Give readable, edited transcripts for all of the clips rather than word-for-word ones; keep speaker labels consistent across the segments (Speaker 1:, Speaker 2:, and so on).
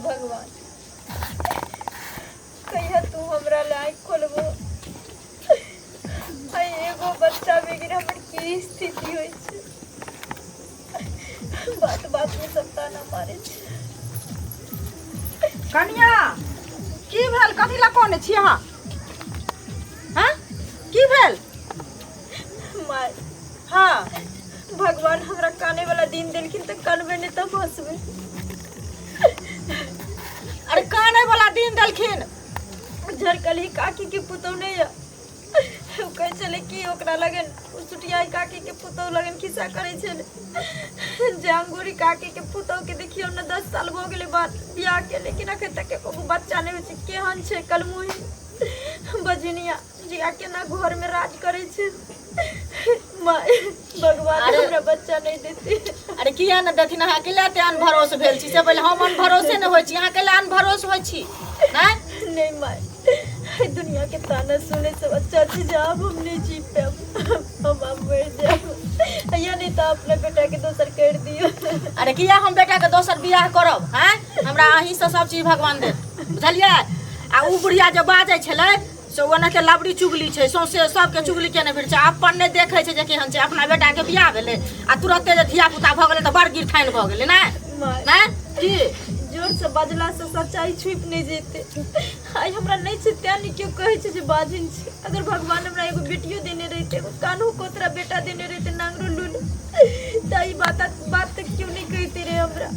Speaker 1: भगवान कहिया तू हमरा ला आँखि खोलबो। आइ एगो बच्चा बगैर हमर की स्थिति होइ छै। बात बात में सब ताना मारे छै।
Speaker 2: कनिया की भेल? कथी लए कनै छी अहाँ? हँ, की भेल?
Speaker 1: माय।
Speaker 2: हाँ।
Speaker 1: भगवान हमरा काने वाला दिन देलखिन तऽ कानबे नहि तऽ हंसबे।
Speaker 2: अरे काने वाला दिन देलखिन।
Speaker 1: झरकलही काकी के पुतहु नहि यऽ, ओ कहै छलै कि ओकरा लगन ओ सुटियाई काकी के पुतहु लगन खिस्सा करै छलै जे अंगूरी काकी के पुतहु के देखियौ ने, 10 साल भऽ गेलै बात बियाह के, लेकिन अखन तक एको गो बच्चा नहि होइ छै। केहन छै कलमुही बजनिया जिया, केना घर में राज करै छै। माय, भगवान हमरा बच्चा नहीं देते।
Speaker 2: अरे किया ने देथिन? अहाँ अकेले एते अनभरोस भेल छी से पहिले हम अनभरोसे नहि होइ छी, अहाँ अकेले अनभरोस होइ छी। नहि
Speaker 1: नहीं माय, एहि दुनिया के ताना सुने से अच्छा छै जे आब हम नहीं जी पायब, हम आब मरि जायब, या नहीं तो अपना बेटा के दोसर कर दियो।
Speaker 2: अरे किया हम बेटा के दोसर बियाह करब? हैं, हमरा अहीं से सब चीज भगवान देत, बुझलियै? आ उ बुढ़िया जे बाजै छलै से ओनाहिते लबड़ी चुगली छै, सौंसे सबके चुगली केने फिरै छै, अपन नहि देखै छै जे केहन छै। अपना बेटाके बियाह भेलै आ तुरते जे धिया पुता भऽ गेलै तऽ बड़ गिरथानि भऽ गेलै। नहि नहि की
Speaker 1: जोर से बजला से सच्चाई छुपि नहि जेतै। आइ हमरा नहि छै तें नहि केओ कहै छै जे बाजिन छै। अगर भगवान हमरा एगो बेटियो देने रहिते, एगो कान्हो कोतरा बेटा देने रहिते, नांगरो लूल, तऽ ई बात बात तऽ केओ नहि कहिते रहे हमरा।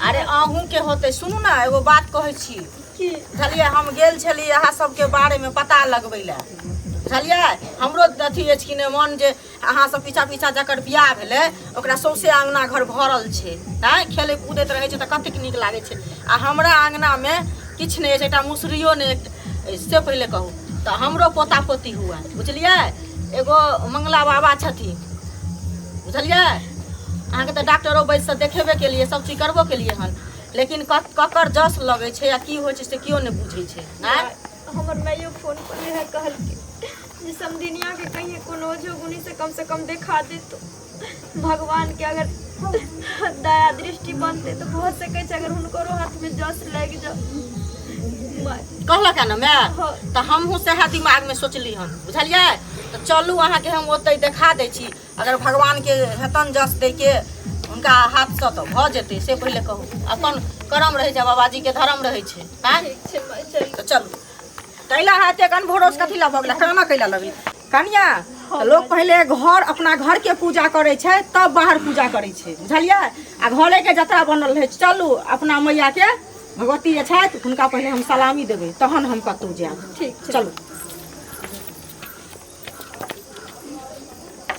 Speaker 2: अरे अहूँके होतै। सुनू ने, एगो बात कहै छी।
Speaker 1: की?
Speaker 2: बुझलियै, हम गेल छलियै अहाँ सबके बारेमे पता लगबै लए, बुझलियै? हमरो अथी अछि कि नहि मन जे अहाँ सब पीछा पीछा जकर बियाह भेलै ओकरा सौंसे अङ्गना घर भरल छै, आँय, खेलै कूदैत रहै छै तऽ कतेक नीक लागै छै, आ हमरा अङ्गनामे किछु नहि अछि, एकटा मुसरियो नहि। से पहिले कहू तऽ हमरो पोता पोती हुए, बुझलियै? एगो मंगला बाबा छथिन, बुझलियै? अहाँके तऽ डॉक्टरो वैद्यसँ देखेबे केलियै, सब चीज करबो केलियै हन, लेकिन ककर जस लगै छै आ की होइ छै से केओ नहि बुझै छै।
Speaker 1: नहि, हमर माइयो फोन पर इएह कहलकै जे समधिनिया के कहिए कोनो ओझो गुनी से कम से कम देखा देतो, भगवान के अगर दया दृष्टि बनते तऽ भऽ सकै छै अगर हुनकरो हाथ में जस लागि जाओ।
Speaker 2: कहलक ने माय?
Speaker 1: हाँ।
Speaker 2: तऽ हमहूँ सएह दिमागमे सोचली हन, बुझलियै? तऽ चलू, अहाँके हम ओतहि देखा दै छी। अगर भगवानके हेतन जस दैके हुनका हाथसँ तऽ भऽ जेतै। से पहिले कहू, अपन करम रहै छै, बाबाजीके धर्म रहै छै। आँय,
Speaker 1: ठीक छै माय, चलू।
Speaker 2: तऽ चलू। कैला अहाँ एतेक अनभरोस कथी लए भऽ गेलै? काना कैला लगलै कनिया? तऽ लोक पहिले घर अपना घरके पूजा करै छै तब बाहर पूजा करै छै, बुझलियै? आ घरेके जतरा बनल रहै छै। चलू, अपना मैयाके भगवती जे छथि हुनका पहिले हम सलामी देबै तहन हम कतहु जायब।
Speaker 1: ठीक छै।
Speaker 2: चलू।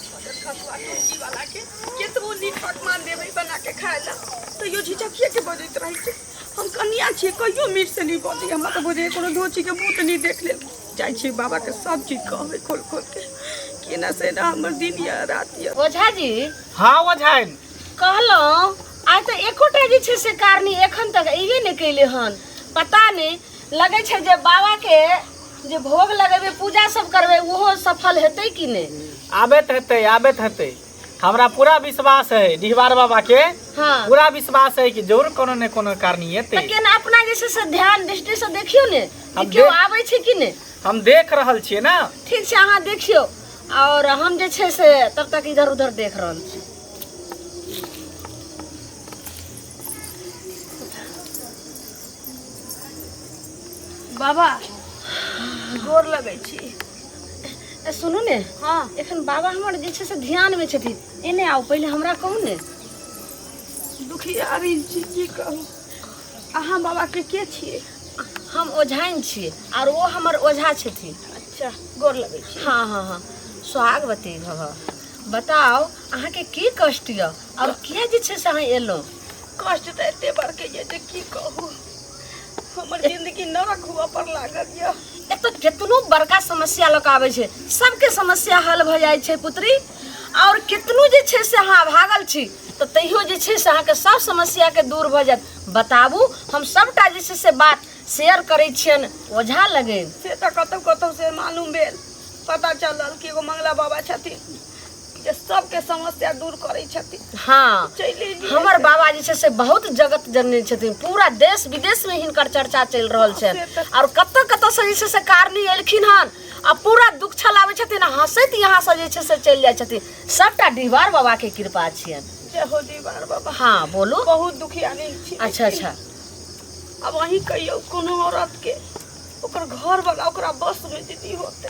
Speaker 3: वाला के केतबो नीक पकवान देबै बना के खाय ला तैयो झिझकिए के बजैत रहै छै। हम कनिया छियै, कहियो मीठ से नहीं बजै। हमरा तऽ बुझैए कोनो धोची के मुँह तऽ नहीं देख लेल। जाइ छियै बाबा के सब चीज कहबै खोल खोल के, केना से ना हमर दिन या रात या।
Speaker 4: ओझा जी।
Speaker 5: हाँ ओझाइन।
Speaker 4: कहलहुँ आइ तऽ एकोटा जे छै से कारनी एखन तक अयबे नहि कयलै हन। पता नहि, लगै छै जे बाबा के जे भोग लगेबै, पूजा सब करबै, ओहो सफल हेतै कि नहि।
Speaker 5: आबैत हेतै, आबैत हेतै, हमरा पूरा विश्वास है डिहबार बाबा के। पूरा विश्वास है कि जरूर कोनो ने कोनो कारणी एतै।
Speaker 4: तऽ केना अपना जे छै से ध्यान दृष्टि से देखियौ ने जे
Speaker 5: हम
Speaker 4: केओ
Speaker 5: देख-
Speaker 4: आबै छै कि नहि।
Speaker 5: हम देख रहल छियै ने।
Speaker 4: ठीक छै, अहाँ देखियौ और हम जे छै से तब तक इधर उधर देख रहल छी।
Speaker 3: बाबा गोर लगै छी।
Speaker 4: ए, सुनू ने।
Speaker 3: हाँ।
Speaker 4: एखन बाबा हमर जे छै से ध्यान में छथिन, एने आउ, पहिले हमरा कहू ने।
Speaker 3: दुखियारी छी, की कहू। अहाँ बाबा के के छियै?
Speaker 4: हम ओझाइन छियै और ओ हमर ओझा छथिन।
Speaker 3: अच्छा, गोर लगै छी।
Speaker 4: हाँ हाँ हाँ, सुहागवती भव। बताउ अहाँके की कष्ट यऽ और किया जे छै से अहाँ एलहुँ?
Speaker 3: कष्ट तऽ एते बड़के यऽ जे की कहू, हमर जिंदगी नरक हुआ पर लागल यऽ।
Speaker 4: एतऽ केतनो बड़का समस्या लऽ कऽ आबै छै, सबके समस्या हल भऽ जाइ छै पुत्री। और केतनो जे छै से अहाँ भागल छी तऽ तैयो जे छै से अहाँके सब समस्याके दूर भऽ जायत। बताबू, हम सबटा जे छै से बात शेयर करै छियनि ओझा लगन।
Speaker 3: से तऽ कतहु कतहु से मालूम भेल, पता चलल कि एगो मंगला बाबा छथिन। जे सबके समस्या दूर करै छथिन।
Speaker 4: हाँ,
Speaker 3: चलि एलियै।
Speaker 4: हमर बाबा जे छै से बहुत जगत जननी छथिन, पूरा देश विदेश में हिनकर चर्चा चलि रहल छनि और कतऽ कतऽ से जे छै से कारनी एलखिन हन आ पूरा दुख छलाबै छथिन आ हंसैत यहाँ से जे छै से चलि जाइ छथिन। सबटा डिहबार बाबा के कृपा छियनि।
Speaker 3: जय हो डिहबार बाबा।
Speaker 4: हाँ बोलू।
Speaker 3: बहुत दुखियानी छी।
Speaker 4: अच्छा अच्छा।
Speaker 3: अब अहीं कहियौ, कोनो औरत के ओकर घर वाला ओकरा बस में यदि होते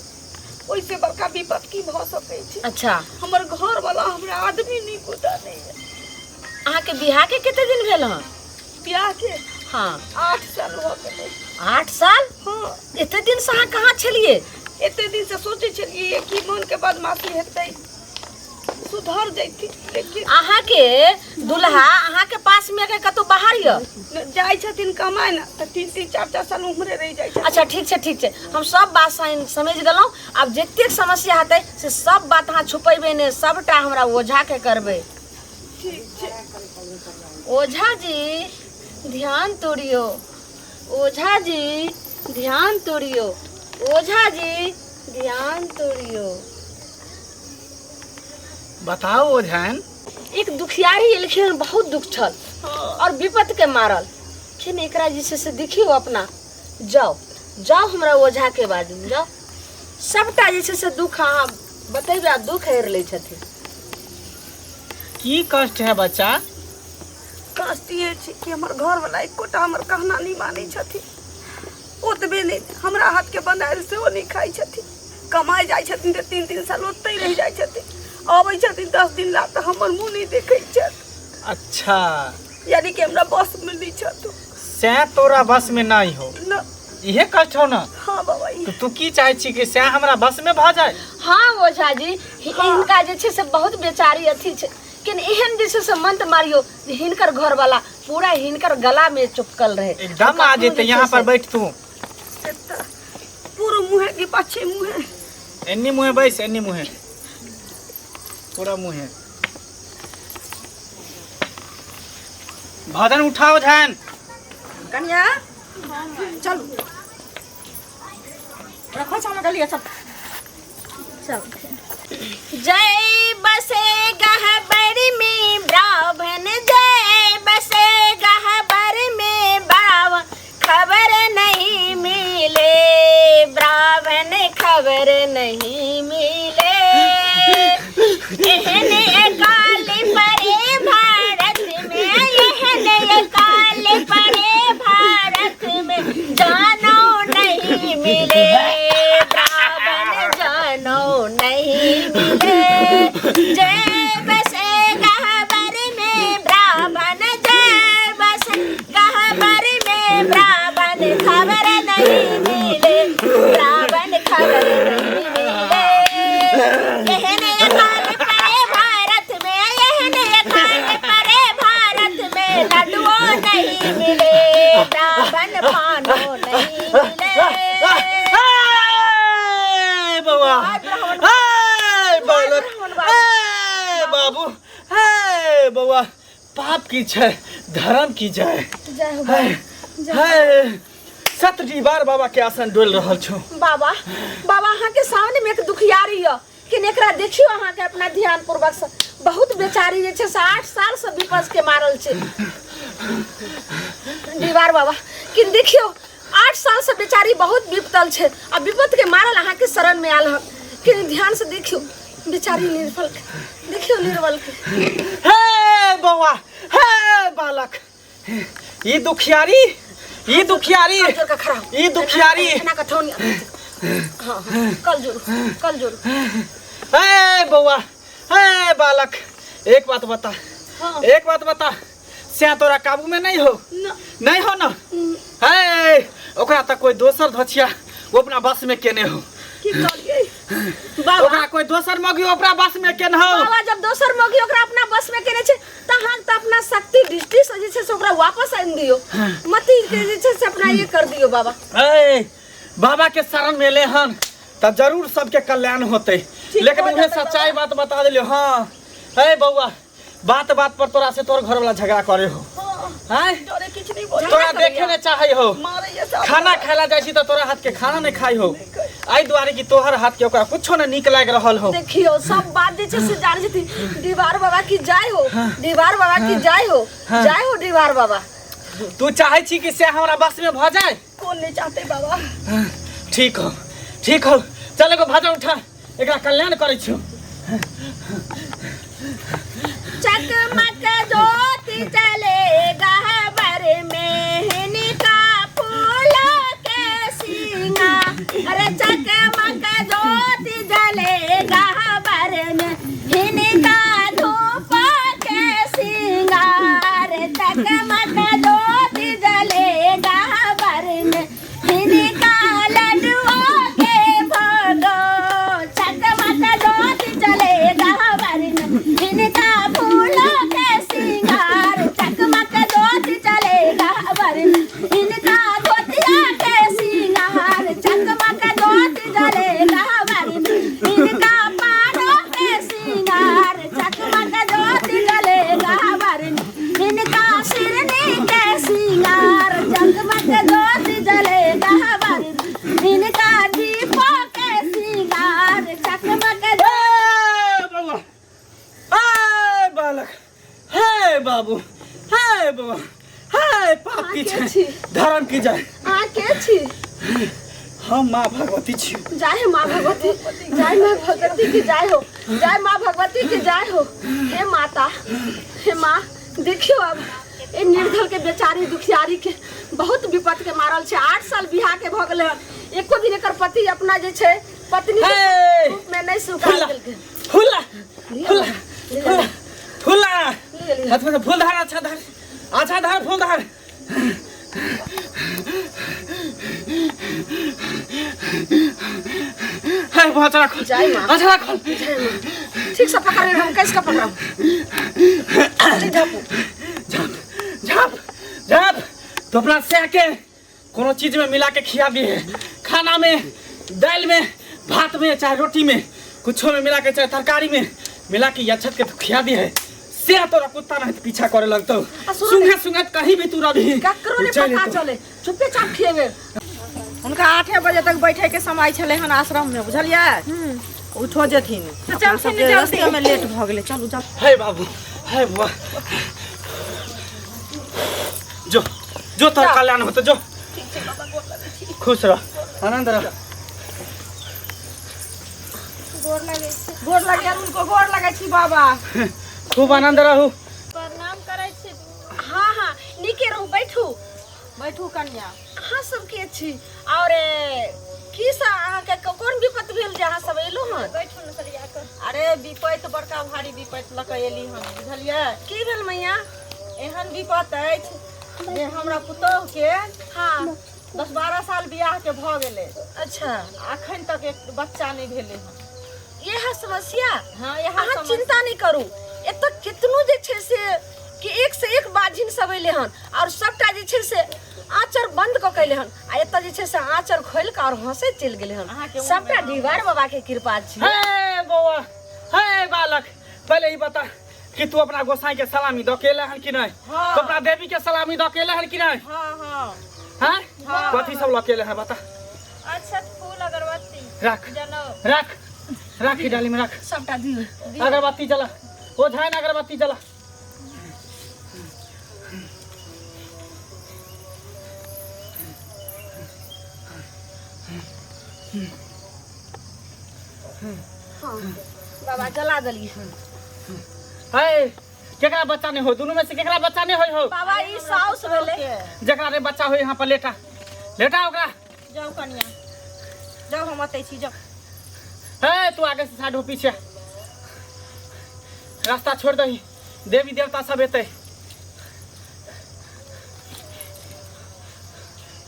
Speaker 3: ओहिसे बड़का विपद की भऽ सकै छै?
Speaker 4: अच्छा।
Speaker 3: हमर घर वाला हमरा आदमी नहीं कुदा नहीं है।
Speaker 4: अहाँके बियाह के कते दिन भेल हन?
Speaker 3: बियाह के?
Speaker 4: हाँ।
Speaker 3: 8 साल भऽ गेलै।
Speaker 4: 8 साल?
Speaker 3: हाँ।
Speaker 4: एते दिन से अहाँ कहाँ छलियै?
Speaker 3: एते दिन से सोचै छलियै कि मन के बदमाशी हेतै, सुधर जैती, लेकिन
Speaker 4: अहाँके दुल्हा अहाँके पास में के कतौ बाहर यऽ?
Speaker 3: जाइ छथिन कमाय ने तऽ 3-3 4-4 साल उम्हरे रहि जाइ छथिन।
Speaker 4: अच्छा ठीक छै, ठीक छै, हम सब बात समझ गेलहुँ। आब जतेक समस्या हेतै से सब बात अहाँ छुपेबै ने, सबटा हमरा ओझा के करबै।
Speaker 3: ठीक छै।
Speaker 4: ओझा जी ध्यान तोड़ियो, ओझा जी ध्यान तोड़ियो, ओझा जी ध्यान तोड़ियो।
Speaker 5: बताओ ओझान।
Speaker 4: एक दुखियारी एलखिन, बहुत दुख छल और विपत के मारल खिन, एकरा जे छै से देखियौ अपना, जाओ जाओ हमरा ओझा के बाजू जाओ, सबटा जे छै से दुख अहाँ बतेबै आ दुख हेर लै छथिन।
Speaker 5: की कष्ट है बच्चा?
Speaker 3: कष्ट ये छै कि हमर घर वाला एकोटा हमर कहना नहीं मानै छथिन, ओतबे नहीं हमरा हाथ के बनायल सेहो नहीं खाइ छथिन। कमाइ जाइ छथिन तऽ 3-3 साल ओतहि रहि जाइ छथिन, अबै छथिन 10 दिन ला तऽ हमर मुँह नहीं देखै छथि।
Speaker 5: अच्छा।
Speaker 3: यानी कि हमरा बस में नहीं छथि।
Speaker 5: से तोरा बस में नहीं हो
Speaker 3: न।
Speaker 5: इहे कष्ट हो ना?
Speaker 3: हाँ बाबा, इहे।
Speaker 5: तो तू की चाहे छी कि से हमरा बस में भ जाए?
Speaker 4: हाँ ओझा जी, हिनका जे छै से बहुत बेचारी अथी छै, लेकिन एहन जे छै से मंत्र मारियो जे हिनकर घर वाला पूरा हिनकर गला में चिपकल रहे।
Speaker 5: एकदम आ जेते, यहाँ पर बैठ तू।
Speaker 3: पूरा मुँहे के पाछे मुँहे।
Speaker 5: एन्नी मुँहे बैस, एन्नी मुँहे, पूरा मुँहे। भजन उठाओ झान।
Speaker 2: कनिया चलू, रखो छामा के लिए सब।
Speaker 4: सब जय बसे गहबर में ब्राह्मण, जय बसे गहबर में बावन, खबर नहीं मिले ब्राह्मण, खबर नहीं मिले। एहन अकाल पड़े भारत में, एहन अकाल पड़े भारत में, जानो नहीं मिले ब्राह्मण, जानो नहीं मिले। जय बसे गहबर में ब्राह्मण, जय बसे गहबर में ब्राह्मण, खबर नहीं मिले ब्राह्मण, खबर नहीं मिले। एहन अकाल पड़े भारत में, एहन अकाल पड़े भारत में, लड्डुओ नहीं मिले ब्राह्मण, पानो नहीं मिले।
Speaker 5: ए बउआ, ए बालक, ए बाबू, ए बउआ, पाप की छै धर्म की जय।
Speaker 4: जय हो।
Speaker 5: हे, हे, सत डिहबार बाबा के आसन डोल रहल छौ।
Speaker 4: बाबा, बाबा अहाँ के सामने में एक दुखियारी य, कि एकरा देखियो अहाँ के अपना ध्यान पूर्वक से, बहुत बेचारी जे छै से 8 साल से विपस के मारल छै। दीवार बाबा, कि देखियो 8 साल से बेचारी बहुत विपतल छै आ विपत के मारल अहाँ के शरण में आयल हन, कि ध्यान से देखियो बेचारी निर्बल के, देखियो निर्बल के।
Speaker 5: हे बौआ, हे बालक, ई दुखियारी, ई दुखियारी,
Speaker 4: कल जोड़ के खड़ा हो।
Speaker 5: ई दुखियारी।
Speaker 4: एना के ठौनी। हाँ, हाँ, कल जोड़, कल जोड़।
Speaker 5: हे बौआ, हे बालक, एक बात बता,
Speaker 3: हाँ।
Speaker 5: एक बात बता, से तोरा काबू में नहीं हो?
Speaker 3: न।
Speaker 5: नहीं हो ना? हे, ओकरा तक कोई दोसर धचिया वो अपना बस में केने हो।
Speaker 3: की कहलियै?
Speaker 4: बाबा।
Speaker 5: ओकरा कोई दोसर मौगी अपना बस में केने हो।
Speaker 4: बाबा, जब दोसर मौगी ओकरा अपना बस में केने छै त अहाँ त अपना शक्ति दृष्टि से जे छै से ओकरा वापस आनि दियौ, मति के जे छै से अपना ये कर दियौ बाबा।
Speaker 5: ए, बाबा के शरण में ले हन त जरूर सबके कल्याण होते, लेकिन
Speaker 3: हो
Speaker 5: उन्हें
Speaker 3: जेतै
Speaker 5: सच्चाई बात बता दिलियो। हाँ, ए बौआ, बात बात पर तोरा से तोर घर वाला झगड़ा करे हो।
Speaker 3: हाँ,
Speaker 5: हैं?
Speaker 3: डरे किछु नहीं बोले।
Speaker 5: तोरा देखे ने चाहे हो,
Speaker 3: मारे ये सब।
Speaker 5: खाना खाला जाइ छी त तोरा हाथ के खाना नहीं खाई हो। एहि दुआरे कि तोहर हाथ के ओकरा कुछो ने नीक लागि रहल हो।
Speaker 4: देखियो सब बात जे छै से जानै छथिन। दीवार बाबा की जय हो, दीवार बाबा की जय हो, जय हो दीवार बाबा।
Speaker 5: तू चाहे छी कि से हमरा बस में भ जाए?
Speaker 3: कोन नहीं चाहते बाबा।
Speaker 5: ठीक हो, ठीक हो, चल एगो भजन उठा, एकरा कल्याण करै छी।
Speaker 4: चकमक ज्योति चले गहबर में हिनका फूल के सीना। अरे चकमक ज्योति जले गहबर में हिनका धूप के सिंगार। चकमक ज्योति जले गहबर में हिनका लड्डुओ के भोगो। चकमक ज्योति जले गहबर में हिनका फूलों के सिंगार। चकमक ज्योति जले गहबर में हिनका धोतिया के सिंगार। चकमक ज्योति जले गहबर में हिनका पानों के सिंगार। चकमक ज्योति जले गहबर में हिनका सिरनी के सिंगार। चकमक ज्योति जले गहबर में हिनका दीपों के सिंगार। चकमक
Speaker 5: ए बउआ, ए बालक, हे बाबू, हे बउआ, हे पाप की छै, धर्म की जाय।
Speaker 4: अहाँ के छी?
Speaker 5: हम माँ भगवती छी।
Speaker 4: जय माँ भगवती, जय माँ भगवती की जय हो, जय माँ भगवती की जय हो। हे माता, हे माँ, देखियो अब ए निर्धल के बेचारी दुखियारी के बहुत विपत के मारल छै। 8 साल बियाह के भऽ गेलै हन, एको दिन एकर पति अपना जे छै पत्नी के
Speaker 5: हे!
Speaker 4: रूप में नहि स्वीकार
Speaker 5: फुला,
Speaker 4: केलकै।
Speaker 5: फुला, फुला, फुला, फुला।
Speaker 4: लिअ, लिअ।
Speaker 5: हाथ में फूल धार, अच्छा धार, अच्छा धार, फूल धार। हे बहुत रखो,
Speaker 4: जय माँ।
Speaker 5: अच्छा रखो।
Speaker 4: ठीक से पकड़, हम कैसे के पकड़ब? झापू।
Speaker 5: झाप, झाप, झाप। तो अपना से के कोनो चीज में मिला के खिया भी है, खाना में, दाल में, भात में, चाहे रोटी में, कुछो में मिला के, चाहे तरकारी में मिला के अक्षत के तू खिया दी है। से तोरा कुत्ता नहीं पीछा करे लगतो,
Speaker 4: आ सुनो
Speaker 5: सुंघे सुंघे कहीं भी तू रही
Speaker 4: ककरो ने
Speaker 5: चल
Speaker 4: पता
Speaker 5: एतो।
Speaker 4: चले, चुपे चाप खिएबे।
Speaker 2: हुनका 8 बजे तक बैठे के समय छलै हन आश्रम में, बुझलियै? उठो जेथिन।
Speaker 1: तऽ
Speaker 2: अपना
Speaker 1: चलथिन
Speaker 2: सबके
Speaker 1: जल्दी।
Speaker 2: रस्ते में लेट भऽ गेलै। चलू चलू।
Speaker 5: हे बाबू, हे बुआ, जो जो तोर कल्याण होतो, जो खुश रह, आनंद रह।
Speaker 1: गोर लागै छी।
Speaker 2: गोर लगे उनको, गोर लगै छी बाबा।
Speaker 5: खूब आनंद रहू।
Speaker 1: प्रणाम करै छी।
Speaker 4: हाँ हाँ, नीके रहू, बैठू
Speaker 2: बैठू कन्या।
Speaker 4: अहाँ सब के छी और की सा अहाँके कोन विपत भेल जे अहाँ सब एलहुँ हन?
Speaker 1: बैठू ने सरिया कऽ।
Speaker 2: अरे विपैत बड़का भारी विपैत लऽ कऽ एली हन, बुझलियै?
Speaker 4: की भेल मैया?
Speaker 2: एहन विपत अछि जे हमरा पुतोहु के
Speaker 4: हाँ
Speaker 2: 10-12 साल बियाह के भऽ गेलै।
Speaker 4: अच्छा।
Speaker 2: अखन तक एक बच्चा नहि भेलै हन।
Speaker 4: इएह समस्या?
Speaker 2: हाँ, इएह
Speaker 4: अहाँ
Speaker 2: समस्या।
Speaker 4: चिंता नहि करू, एतऽ केतनो जे छै से कि एक से एक बाझिन सब एलै हन और सबटा जे छै से आँचर बंद कऽ के एलै हन, आ एतऽ जे छै से आँचर खोलि कऽ और हँसैत चलि गेलै हन।
Speaker 2: अहाँके मुँह
Speaker 4: सबटा
Speaker 2: में
Speaker 4: डिहबार बाबा के कृपा छै।
Speaker 5: हे बौआ, हे बालक, पहले ही बता कि तू अपना गोसाई के सलामी दऽ के एलै हन कि नहि?
Speaker 2: हाँ।
Speaker 5: तू अपना देवी के सलामी दऽ के एलै हन कि नहि?
Speaker 2: हाँ, हाँ।
Speaker 5: हाँ?
Speaker 2: हाँ।
Speaker 5: कथी सब लऽ के एलै हन बता?
Speaker 1: अच्छा, फूल अगरबत्ती
Speaker 5: राख,
Speaker 1: जनउ।
Speaker 5: राख, राख, ई डाली में राख।
Speaker 4: सबटा दियौ।
Speaker 5: अगरबत्ती जला, ओ झाइन अगरबत्ती जला।
Speaker 4: हाँ बाबा जला देलियै।
Speaker 5: हे, केकरा बच्चा नहीं हो? दोनों में से केकरा बच्चा नहीं होय हो?
Speaker 4: बाबा ई साउस भेलै।
Speaker 5: जकरा नहीं बच्चा होय यहाँ पर लेटा, लेटा ओकरा।
Speaker 2: जाउ कनिया, जाउ, हम अतै छी, जाउ।
Speaker 5: हे तू आगे से साइड हो, पीछे रास्ता छोड़ दही, देवी देवता सब एतै।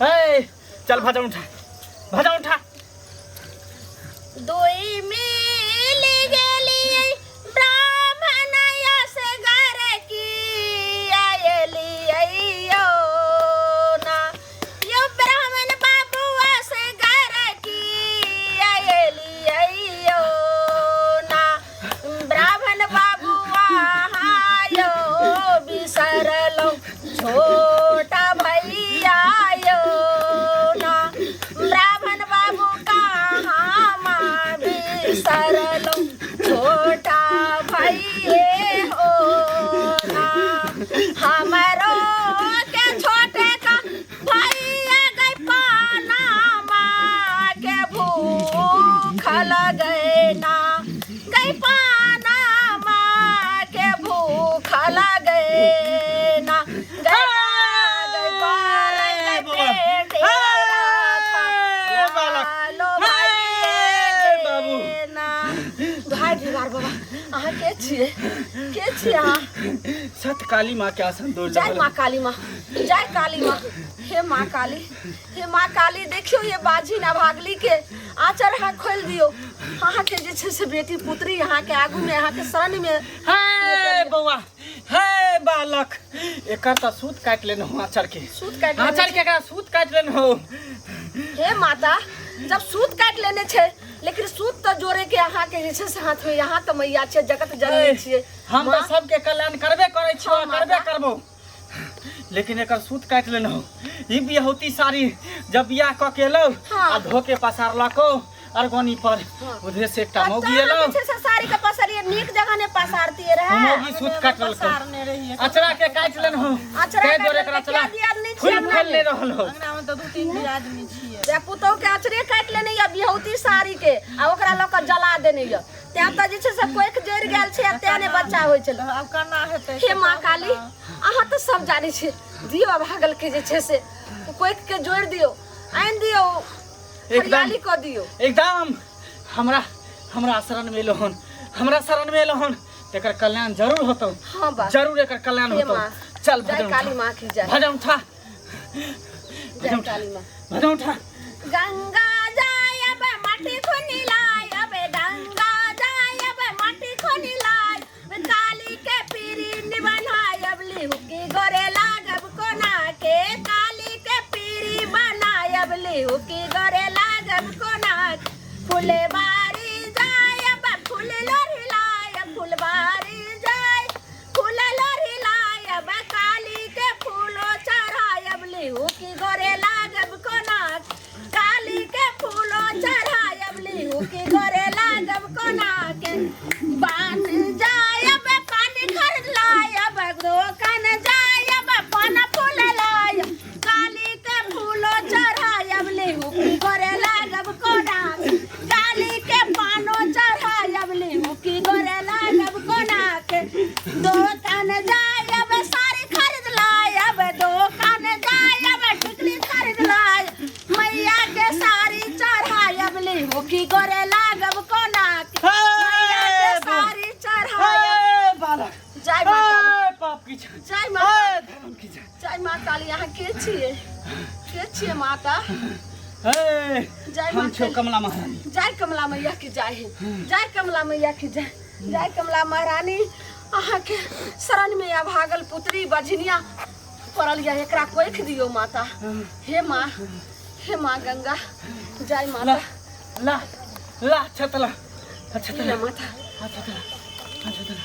Speaker 5: हे चल भजन उठा, भजन उठा।
Speaker 4: दोई मिल गेलियै ब्राह्मण असगर की आयलियै यो ना, यो ब्राह्मण बाबू असगर की आयलियै यो ना, ब्राह्मण बाबू अहाँ यो बिसरलहुँ छोटा भैया यो ना, ब्राह्मण बाबू कहाँ चला गए ना गए ना गए पार गए पेट
Speaker 5: हे बालक
Speaker 4: लो भाई
Speaker 5: हे बाबू
Speaker 4: ना भाई ढिबार बाबा अहाँ के छियै के छियै अहाँ
Speaker 5: सत काली माँ के आसन दौड़
Speaker 4: जय माँ काली माँ जय काली माँ हे माँ काली हे माँ काली देखियो ये बाजी ना भागली के आचर अहाँ खोलि दियो अहाँके जे छै से बेटी पुत्री अहाँके आगू में अहाँके शरण में
Speaker 5: हे बौआ हे बालक एकर तऽ सूत काटि लेने हो आचर के
Speaker 4: सूत काटि लेने
Speaker 5: आचर के एकरा सूत काटि लेने हो
Speaker 4: हे माता जब सूत काटि लेने छै लेकिन सूत तऽ जोड़े के अहाँके जे छै से हाथ में यहाँ तऽ मैया छै जगत जननी छियै
Speaker 5: हम तऽ सबके कल्याण करबे करै छियो
Speaker 4: हाँ, माता।
Speaker 5: करबे करबो लेकिन एकर सूत काटि लेने हो ई बियहुती साड़ी जब बियाह कऽ के एलौ
Speaker 4: हाँ।
Speaker 5: आ धो के पसारलको अरगोनी पर उधरे से एकटा मौगी एलौ
Speaker 4: जे छै से साड़ी के पसारिए नीक जगह ने पसारतिए रहे
Speaker 5: मौगी सूत काटि लेलको
Speaker 2: पसारने रहियै
Speaker 5: अचरा के काटि लेने हो
Speaker 4: अचरा
Speaker 5: ताहि
Speaker 4: काटि
Speaker 5: दुआरे
Speaker 4: लेलकै,
Speaker 5: एकरा चला
Speaker 4: क्या दियादनी छियै
Speaker 5: फूल
Speaker 4: अपना
Speaker 5: फैल
Speaker 4: मे?
Speaker 5: नहि रहल हो
Speaker 2: अंगना में तऽ दू तीन दियादनी छियै
Speaker 4: जे पुतोह के अचरे काटि लेने यऽ बिहौती साड़ी के आ ओकरा लऽ कऽ जला देने यऽ तें तऽ जे छै से कोखि जरि गेल छै आ तें नहि बच्चा होइ छलै
Speaker 2: आब केना हेतै
Speaker 4: हे माँ काली अहाँ तऽ सब जानै छियै दियौ अभागल के जे छै से कोखि के जोड़ि दियौ आनि दियौ हरियाली कऽ दियौ
Speaker 5: एकदम हमरा हमरा शरण में एलो हन हमरा शरण में एलो हन एकर कल्याण जरूर होतौ
Speaker 4: हाँ बा
Speaker 5: जरूर एकर कल्याण
Speaker 4: हे
Speaker 5: होतौ
Speaker 4: माँ
Speaker 5: चल
Speaker 4: जय
Speaker 5: भजन
Speaker 4: काली
Speaker 5: उठा
Speaker 4: माँ की जय
Speaker 5: भजन उठा
Speaker 4: जय काली माँ
Speaker 5: भजन उठा
Speaker 4: गंगा जायब माटी खुनी लायब गंगा जायब माटी खुनी लायब काली के पीरी बनायब लिहुकी गोरे लागब कोना के काली के पीरी बनायब लिहुकी गोरे लागब कोना फुलबारी जायब फूल लोढ़ी लायब फुलबारी जाय फूल लोढ़ी लायब काली के फूलो चढ़ायब लिहुकी गोरे लागब कोना काली के फूलो चढ़ायब लिहुकी गोरे लागब कोना के बान जायब पानी खरीद लायब दोकान जायब पान फूल लायब काली के फूलो चढ़ायब लिहुकी गोरे लागब कोना काली के पानो चढ़ायब लिहुकी गोरे लागब कोना के दोकान जायब साड़ी खरीद लायब दोकान जायब टिकली खरीद लायब मैया के साड़ी चढ़ायब लिहुकी गोरे लागब कोना के मैया के साड़ी चढ़ायब
Speaker 5: हे बालक
Speaker 4: जय माँ काली
Speaker 5: हे पाप की जान
Speaker 4: जय माँ काली
Speaker 5: हे धर्म की जान
Speaker 4: जय माँ काली अहाँ के छियै के छियै माता
Speaker 5: हे
Speaker 4: जय
Speaker 5: हम
Speaker 4: माँ
Speaker 5: छो
Speaker 4: काली
Speaker 5: कमला महारानी
Speaker 4: जय कमला मैया की जय हे जय कमला मैया की जय जय कमला महारानी अहाँके शरण में अभागल पुत्री बझनिया पड़ल यऽ एकरा कोखि दियौ माता हे माँ हे माँ गंगा जय
Speaker 5: ला
Speaker 4: माता
Speaker 5: ला ला छतला छतला
Speaker 4: लिअ माता
Speaker 5: छतला छतला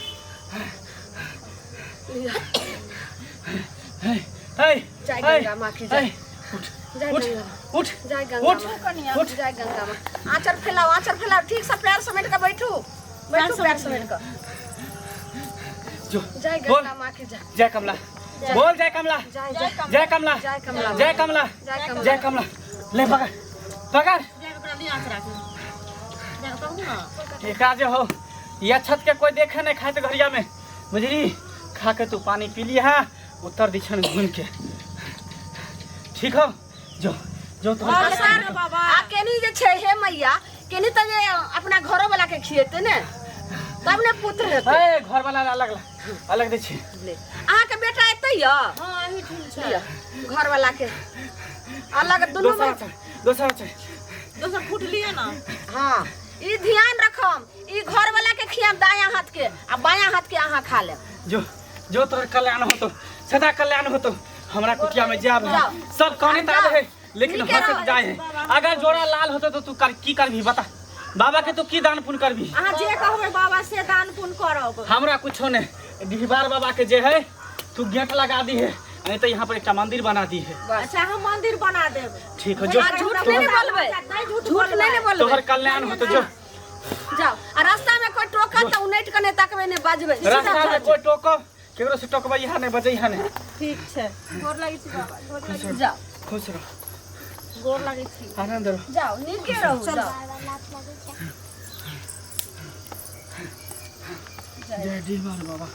Speaker 4: लिअ
Speaker 5: हे हे
Speaker 4: जय गंगा माँ की जय
Speaker 5: उठ
Speaker 4: जय
Speaker 5: उठ
Speaker 4: गंगा
Speaker 5: उठ
Speaker 4: जय गंगा
Speaker 5: उठ
Speaker 4: माँ
Speaker 5: उठ
Speaker 4: जय गंगा माँ आँचर फैलाओ आँचर फैलाओ ठीक से पैर समेट कऽ बैठू बैठू पैर समेट कऽ
Speaker 5: जो
Speaker 4: जय
Speaker 5: बोल
Speaker 4: गंगा माँ की जय
Speaker 5: जय कमला बोल जय कमला
Speaker 4: जय जय
Speaker 5: जय कमला
Speaker 4: जय कमला
Speaker 5: जय कमला
Speaker 4: जय कमला
Speaker 5: जय कमला ले पकड़ पकड़
Speaker 2: ओकरा लिया आँच राखू जाके कहू ना
Speaker 5: एकरा जे हो यह छत के कोई देखे नहीं खाए तो घरिया में बुझली खा के तू पानी पी लिया है उत्तर दिछन घूम के ठीक हो जो जो तो
Speaker 2: बाबा
Speaker 4: आ केनी जे छै हे मैया केनी तऽ जे अपना घरो वाला के खिएते ने तब ने पुत्र हेतै
Speaker 5: ए घर वाला अलग ला अलग दै छी
Speaker 4: ले अहाँके बेटा एतै यऽ
Speaker 2: हँ एहिठाम छै
Speaker 4: लिअ घर वाला के अलग दुनू
Speaker 5: दोसर
Speaker 4: में
Speaker 5: छै दोसर छै
Speaker 2: दोसर फूट लिअ ना
Speaker 4: हाँ ई ध्यान रखम ई घर वाला के खियाम दायां हाथ के आ बायां हाथ के अहाँ खा लेब
Speaker 5: जो जो तोहर कल्याण होतो सदा कल्याण होतो हमरा कुटिया में जाब
Speaker 4: जाओ।
Speaker 5: सब कहने
Speaker 4: जाओ।
Speaker 5: आवे है लेकिन
Speaker 4: नीके
Speaker 5: हंसत
Speaker 4: रहो।
Speaker 5: जाए है अगर जोड़ा लाल होतो तो तू कर की करबी बता बाबा के तू की दान पुण्य करबी
Speaker 2: अहाँ जे कहबै बाबा से दान पुण्य करब
Speaker 5: हमरा कुछो नहीं डिहबार बाबा के जे है तू गेट लगा दी है नहीं तो यहाँ पर एक मंदिर बना दी है
Speaker 2: अच्छा हम मंदिर बना देब
Speaker 5: ठीक है जो
Speaker 4: आ झूठ नहीं ने बोलबै
Speaker 2: नहीं झूठ
Speaker 4: झूठ नहीं ने बोलबै
Speaker 5: तोहर कल्याण होतो जो
Speaker 4: जाओ आ रास्ता में कोई टोकत तऽ उनटि कऽ नहि तकबै नहि बजबै
Speaker 5: रास्ता में कोई टोको केकरो से टोकबै यहाँ नहीं बजै यहाँ नहीं
Speaker 2: ठीक छै गोर लागै छी बाबा गोर लागै छी
Speaker 4: जाओ
Speaker 5: खुश रहो
Speaker 2: गोर लागै छी
Speaker 5: आनंद रहो
Speaker 4: जाओ नीके रहू जाओ
Speaker 5: जय डिहबार बाबा।